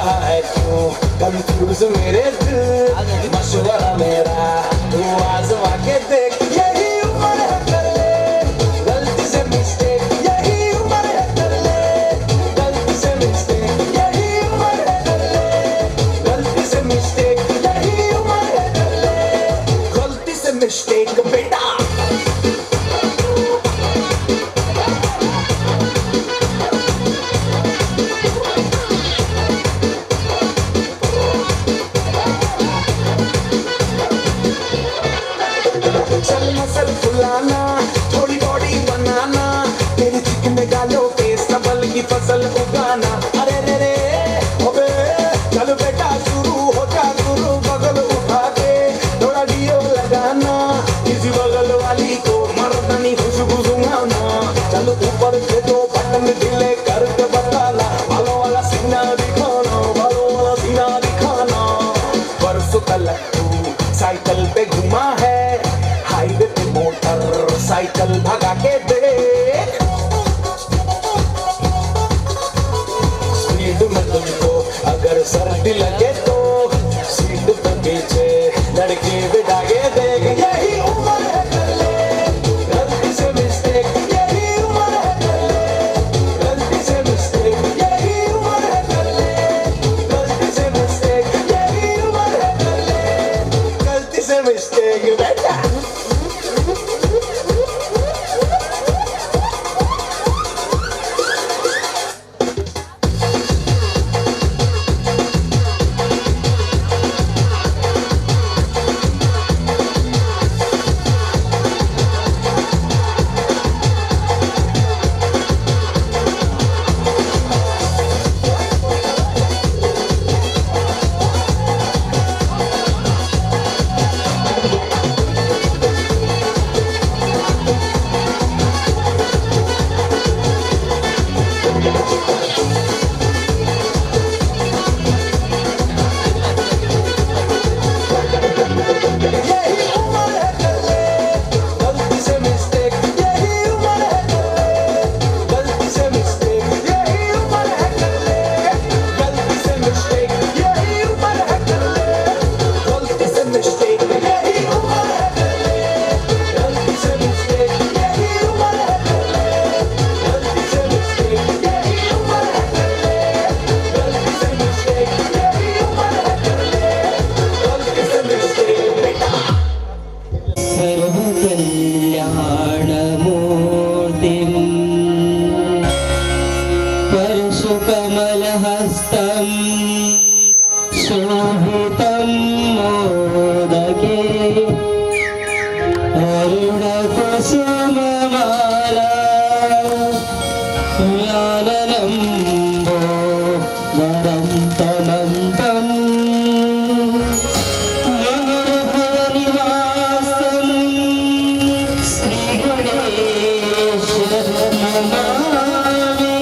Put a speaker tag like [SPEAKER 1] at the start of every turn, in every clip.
[SPEAKER 1] रहा है क्यों कंफ्यूज मेरे दिल, मशवरा मेरा तू आजमा के देख। यही उम्र है कर ले गलती से मिस्टेक, यही उम्र है कर ले गलती से मिस्टेक, यही उम्र है कर ले गलती से मिस्टेक, यही उम्र है कर ले गलती से मिस्टेक बेटा। चल मसल फुलाना, थोड़ी बॉडी बनाना, तेरे चिकने गालों पे संभल की फसल उगाना। अरे रे रे अबे चल बेटा शुरू हो जा गुरु, बगल उठा के थोड़ा डियो लगाना, किसी बगल वाली को मर्दानी खुशबू सुंघाना। चल ऊपर से दो बटन ढीले करके बताना, बालों वाला सीना दिखाना, बालों वाला सीना दिखाना। परसों तलक तू साइकिल पे घुमा है, हाईवे पे मोटर साइकिल भगा के देख। स्पीड में तुझको अगर सर्दी लगे तो सीट पे पीछे लड़की बिठा के देख। यही उम्र है कर ले गलती से मिस्टेक, यही उम्र है कर ले गलती से मिस्टेक, यही उम्र है कर ले गलती से मिस्टेक, यही उम्र है कर ले गलती से मिस्टेक बेटा। यही उम्र है कर ले गलती से मिस्टेक, यही उम्र है कर ले गलती से मिस्टेक, यही उम्र है कर ले गलती से मिस्टेक, यही उम्र है कर ले गलती से मिस्टेक, यही उम्र है कर ले गलती से मिस्टेक, यही उम्र है कर ले गलती से मिस्टेक, यही उम्र है कर ले गलती से मिस्टेक, यही उम्र है कर ले गलती से मिस्टेक बेटा।
[SPEAKER 2] सर्वकल्याणमूर्तिं परशुकमलहस्तं शोभितं मोदके अरुणकुसुममाला ज्ञानलम्बोदरं तमन्तं निवासं श्रीगणेश नमामि।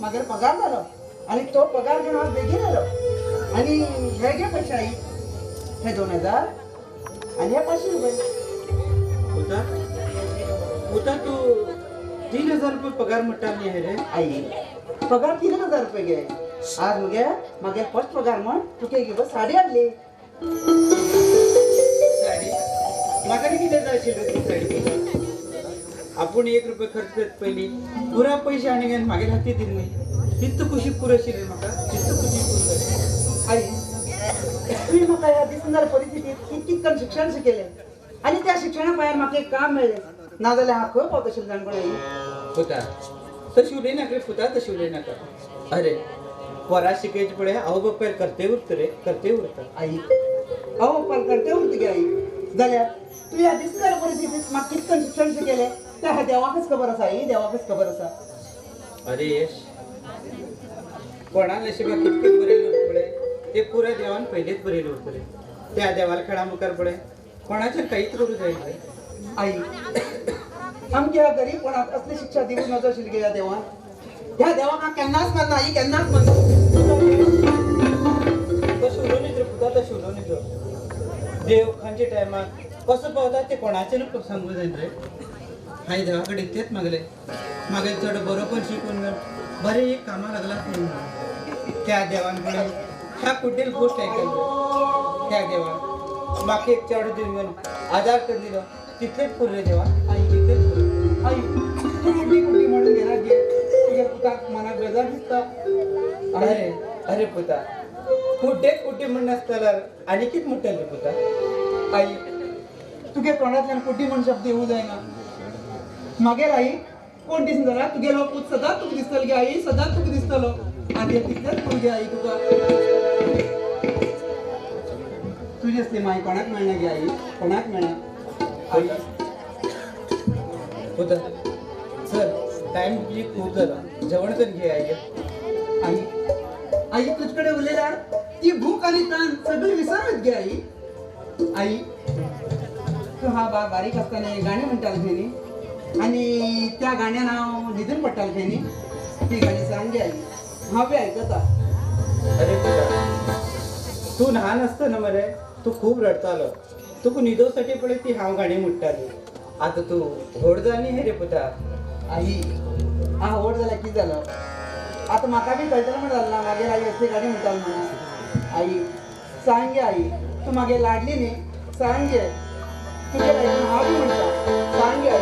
[SPEAKER 3] मागीर पगार जालो आनी तो पगार घेवन हांव बेगीन आयलो. आनी हे घे पयशे आई, हे 2000 आनी हे 500 रुपये.
[SPEAKER 4] पुता पुता तू 3000 रुपये पगार म्हणटा न्ही रे?
[SPEAKER 3] आई पगार 3000 रुपये घे. आज मगे मागीर फर्स्ट पगार म्हण तुका एक साडी हाडली.
[SPEAKER 4] साडी म्हाका कितें जाय आशिल्ली ती साडी? आपूण 1 रुपये खर्च करत पयलीं पुरा पयशे आनी घेवन मागीर हाती दिल्ली. तितू खुशी पुरो आशिल्ली म्हाका, तितू खुशी पुरो जाली.
[SPEAKER 3] आई तुवें म्हाका ह्या दिसणार परिस्थितीत कितकन शिक्षण शिकयलें आनी त्या शिक्षणा पांयार म्हाका एक काम मेळ्ळें, नाजाल्यार हांव खंय पावता आशिल्लें जाण कोण आई?
[SPEAKER 4] पुता तशी उलयनाका रे पुता, तशी उलयनाका. अरे पोरा शिकयचे पळय आवय बापायल करते उरता रे, करते उरता.
[SPEAKER 3] आई आवय बापायल करते उरता गे आई. जाल्यार तूं ह्या दिसणार परिस्थितीत म्हाका कितकन शिक्षण शिकयलें त्या देवाकच खबर आसा आई, देवाकच खबर आसा.
[SPEAKER 4] अरे यश कोणा नशिबाक कितकें बरयलें उरता पळय ते पुराय देवान पयलींच बरयलें उरतलें. त्या देवाला खेळा मुखार पळय कोणाचेर कांयच करूं जायना रे.
[SPEAKER 3] आई आमच्या ह्या गरीबपणाक असली शिक्षा दिवंक नजो आशिल्ली गे ह्या देवान. ह्या देवाक हांव केन्नाच मानना आई, केन्नाच मानना.
[SPEAKER 4] तशें उलोवं न्ही रे पुता, तशें उलोवं न्ही. देव खंयच्या टायमार कसो पावता तें कोणाचेर सांगूं जायना रे. हांवें देवा कडेन तेंच मागलें, मागीर चड बरोबर शिकून बरें एक कामां लागलां म्हणून. त्या देवान पळय ह्या कुड्डेल गोश्ट आयकली. त्या देवान म्हाका एक चेडो दिवन आदार करून दिलो, तितलेच पुरो देवा आई, तितलेच पुरो.
[SPEAKER 3] आई तूं कुड्डी कुड्डी म्हणून घेना गे, तुज्या पुताक मनाक बेजार दिसता.
[SPEAKER 4] अरे अरे पुता कुड्डेक कुड्डी म्हणनासतना आनी कितें म्हणटलें रे पुता?
[SPEAKER 3] आई तुगे तोंडांतल्यान कुड्डी म्हण शब्द येवूं जायना. मागीर आई कोण दिसना जाल्यार तुगेलो पूत सदांच तुका दिसतलो गे आई, सदांच तुका दिसतलो. आनी तितलेंच पुरो गे आई तुका. तुजी असली माय कोणाक मेळना गे आई, कोणाक मेळना.
[SPEAKER 4] आई पुता सर टायम तुजी खूब जाला, जेवण करून घे आई.
[SPEAKER 3] आई आई तुजे कडेन उलयल्यार ती भूक आनी तान सगळी विसरूच गे आई. आई तूं हा बा बारीक आसतना गाणी म्हणटालें खंय न्ही, आनी त्या गाण्यान हांव न्हिदून पडटालें खंय न्ही, ती गाणी सांग गे आई, हांव बी आयकता.
[SPEAKER 4] अरे पुता तूं ल्हान आसतना मरे तूं खूब रडटालो, तुका न्हिदोवसाठी पळय ती हांव गाणी म्हणटाली. आतां तूं व्हड जाली न्ही रे पुता.
[SPEAKER 3] आई हांव व्हड जाल्यार कितें जालो, आतां म्हाका बी कळटलें म्हण जालें ना मागीर आई असली गाणी म्हणटाली म्हणून. आई सांग गे आई, तूं मागीर लाडली न्ही, सांग गे तुगे आयकून हांव बी म्हणटा, सांग गे आई.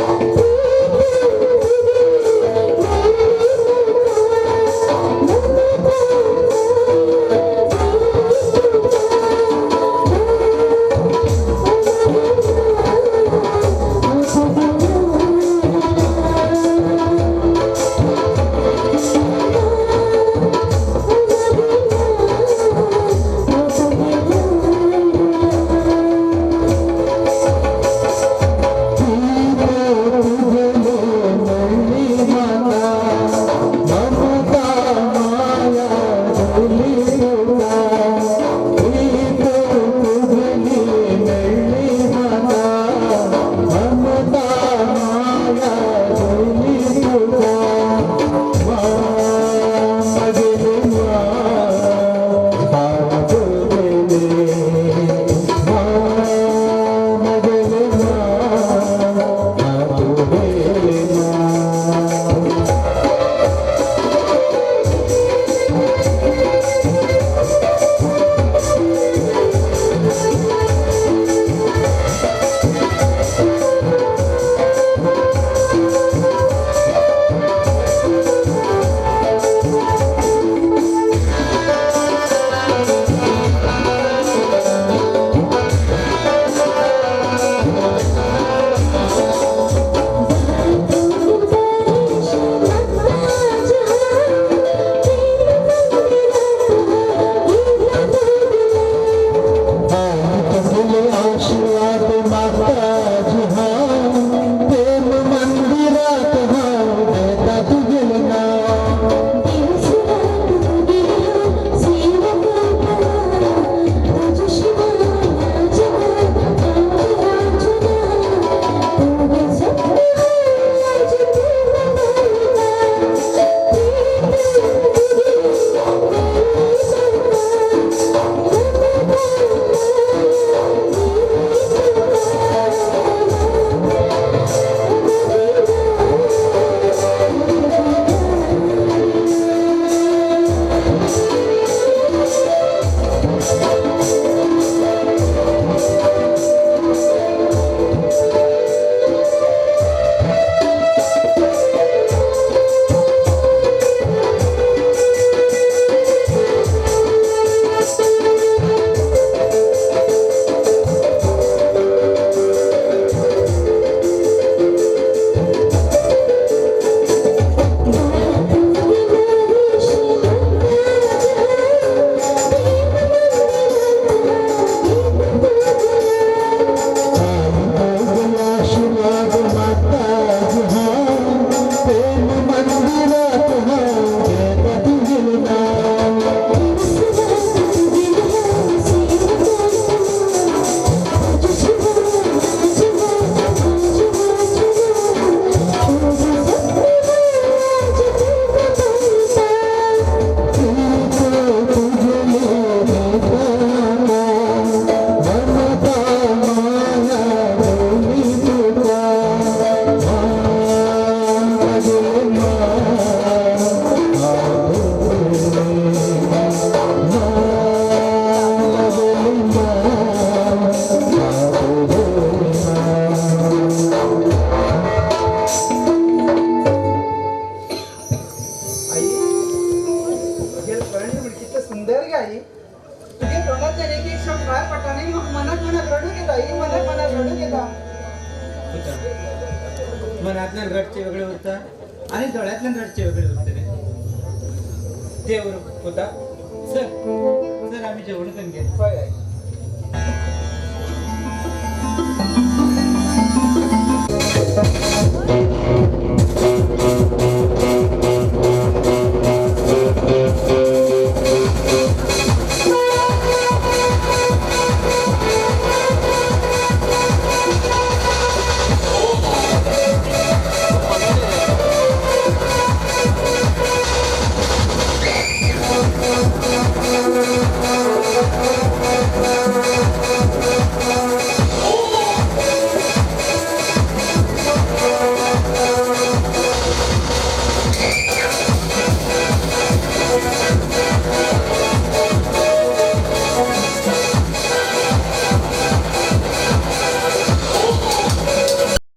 [SPEAKER 2] Thank you.
[SPEAKER 3] सुंदर गे आई. तुगे तोंडांतल्यान एक एक शब्द भायर पडटा न्ही, म्हाका मनाक मनाक रडूंक येता आई, मनाक मनाक रडूंक येता.
[SPEAKER 4] पुता, मनांतल्यान रडचे वेगळे उरता आनी दोळ्यांतल्यान रडचे वेगळे उरतले. देव पुता, सर सर आमी जेवण करून घे.
[SPEAKER 3] हय आई.